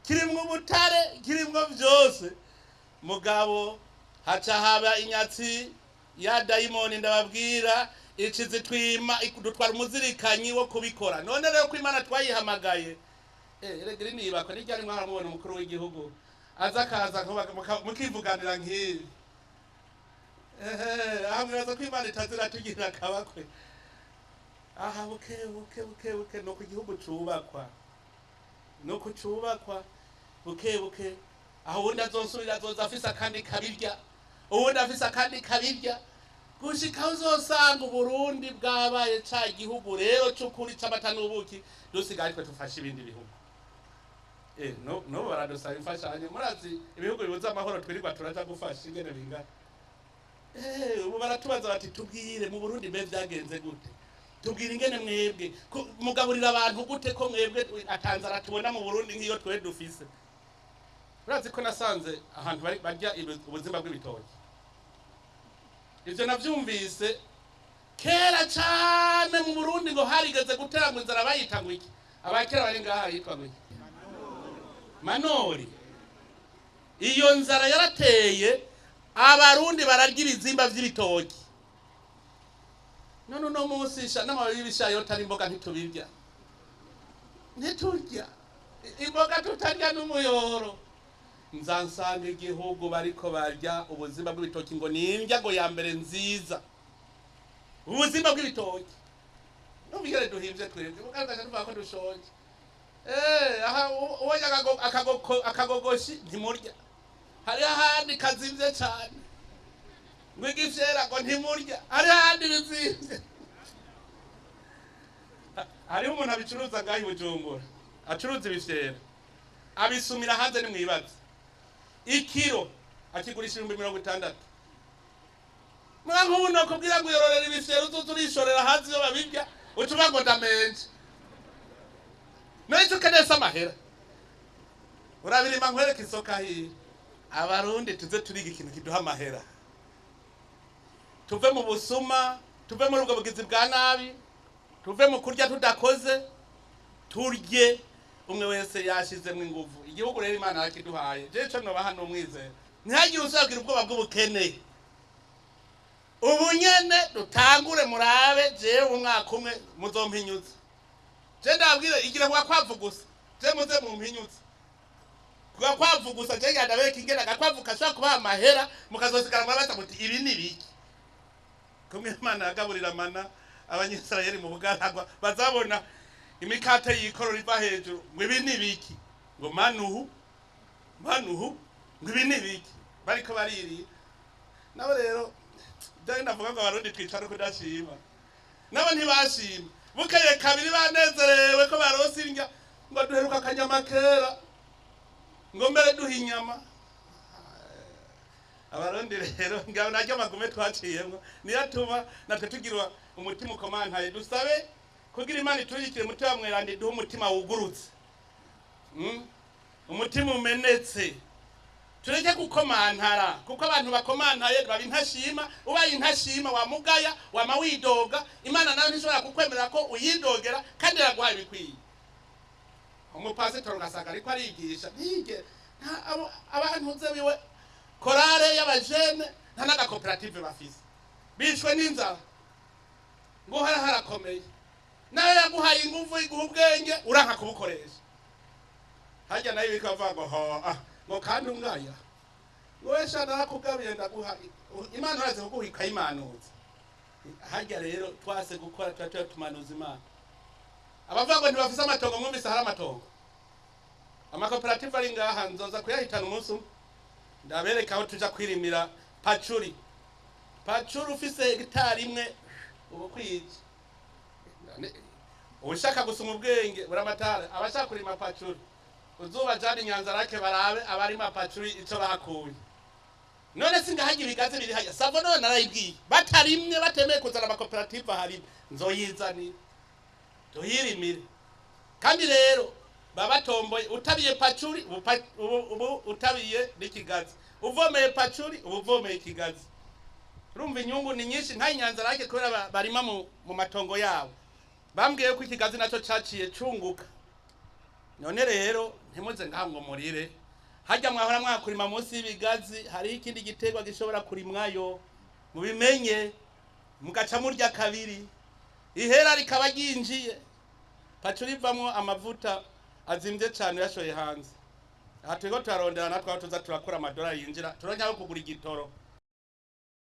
kirimwo ubutare, kirimwo vyose. Mugabo haca haba inyatsi ya dayimoni, ndababwira, ici zitwima, dutwara umuzirikanyi wo kubikora. None rero ko Imana twayihamagaye, erega iri nibakwa n'iryari mwaramubona umukuru w'igihugu aza akaza mukivuganira nk'ibi? Ehe, aha mwibaza ko Imana itazira akabakwe aha? Buke buke buke buke nuko igihugu cubakwa, nuko cubakwa buke buke. Aho uwundi azosubira azoza afise akandi kabirya, uwundi afise akandi kabirya, gushika aho uzosanga Uburundi bwabaye ca gihugu rero c'ukuri c'amata n'ubuki, dusigaye twe tufashe ibindi bihugu. No no baradusaba imfashanyo. Murazi ibihugu bibuze amahoro twirirwa turaja gufasha ingene bingana? Ubu baratubaza bati: "Tubwire, mu Burundi mbe vyagenze gute? Tubwire ingene mwebwe mugaburira abantu gute, ko mwebwe atanzara tubona mu Burundi nk'iyo twe dufise." Urazi ko nasanze ahantu barya ubuzima bw'ibitoki? Ivyo navyumvise kera cane mu Burundi, ngo harigeze gutera ngo inzara bayita ngo iki? Abakera bari ngaha, yitwa ngo iki? Manori. Iyo nzara yarateye, Abarundi bararya ibizimba vy'ibitoki. None uno munsi sha, n'amababi y'ibishayota n'imboga ntitubirya, ntiturya imboga, tutarya n'umuyoro. Nzansanga igihugu bariko barya ubuzima bw'ibitoki, ngo ni indya ngo ya mbere nziza, ubuzima bw'ibitoki. Numva duhimvye twebwe, mugaragaje tuvuga ko dushonje. Aha ubonye akagogoshi ntimurya. Hariho ahandi kazimvye cane, ngo igifyera ngo ntimurya. Hariho ahandi bizimvye. Hariho umuntu abicuruza ngaho i Bujumbura, acuruza ibifyera, abisumira hanze. Nimwibaze, ikiro akigurisha 60,000. Mwa nk'ubu nokubwira ngo uyororera ibifyera, uzoza urishorera hanze iyo babirya, uca uvuga ngo ndamenje. None ico ukeneye si amahera? Urabirima, nkwereka isoko ahiye. Abarundi tuze turiga ikintu kiduha amahera, tuve mu busuma, tuve muri ubwo bugizi bwa nabi, tuve mu kurya tudakoze, turye umwe wese yashizemwo inguvu. Igihugu rero Imana yakiduhaye. Je ico nobaha n'umwizero: ntihagire uzagira ubwoba bw'ubukene. Ubu nyene dutangure, murabe jewe umwaka umwe muzompinyuza. Je ndabwire, igira kwa kwavu gusa, je muze mumpinyuze kwa kwavu gusa. Je ngenda bereka ingene agakwavu kashobora kubaha amahera, mukazosigara murabaza muti: "Ibi ni biki?" Kumwe Imana yagaburira mana Abanyisirayeli mu bugaragwa, bazabona imikate yikorora iva hejuru, ngo: "Ibi ni biki?" Ngo: "Manuhu, manuhu." Ngo: "Ibi ni biki?" Bariko baririra nabo. Rero byo ndavuga ngo Abarundi twicara kudashima, nabo ntibashima. Bukeye kabiri banezerewe ko baronse indya, ngo: "Duheruka akanyama kera," ngo: "Mbere duha inyama." Abarundi rero ngabo naryo magume twaciyemwo, niyo atuma natwe tugira umutima ukomantaye. Dusabe kugira Imana ituyikire umutima mweranda, iduhe umutima wugurutse, Umutima umenetse, tureke gukomantara, kuko abantu bakomantaye baba intashima. Ubaye intashima, wamugaya, wama widoga. Imana nayo ntishobora kukwemerera ko uyidogera kandi iraguhaye ibikwiye. Umupasitori ugasanga ariko arigisha, ntiyige abantu ze biwe, korale y'abajene, nta n'agakoperative bafise, bishwe n'inzara, ngo hara harakomeye. Nayo yaguhaye inguvu, iguha ubwenge, uranka kubukoresha. Harya nayo bikavuga ngo: "Ho ah," ngo: "Kandi ungaya ngo wesha narakugabiye, ndaguha." Imana uraze kuguha ikayimanuza. Harya rero twase gukora, tuba tumanuza Imana. Abavuga ngo ntibafise amatongo, mwumvise hari amatongo, amakoperative ari ngaha, nzoza kuyahitana umunsi umwe, ndabereka aho tuja kwirimira pacuri. Pacuri ufise hegitari imwe ubu kwije. Ushaka gusoma ubwenge buramatara, abashaka kurima pacuri uzuba jana Inyanza Rake, barabe abarima pacuri ico bahakuye. None singahagira ibigazi biri hajya savo? None narayibwiye, batarimye, batemeye kuzana amakoperative aharima, nzoyizanira tuyirimire. Kandi rero Babatomboye utabiye pacuri, ubu utabiye n'ikigazi, uvomeye pacuri ubu uvomeye ikigazi. Urumva inyungu ni nyinshi. Nka Inyanzarake, kubera barima mu matongo yabo, bambwiye ko ikigazi nacyo caciye cunguka. None rero ntimuze ngaha ngo murire. Hajya mwahora mwakurima munsi y'ibigazi, hariho ikindi giterwa gishobora kurimwayo, mubimenye, mugaca murya kabiri, ihera rikaba ryinjiye. Pacuri ivamwo amavuta azimvye cane yashoye hanze. Aha turiko turarondera natwe aho tuza turakura amadolari yinjira, turonke aho kugura igitoro.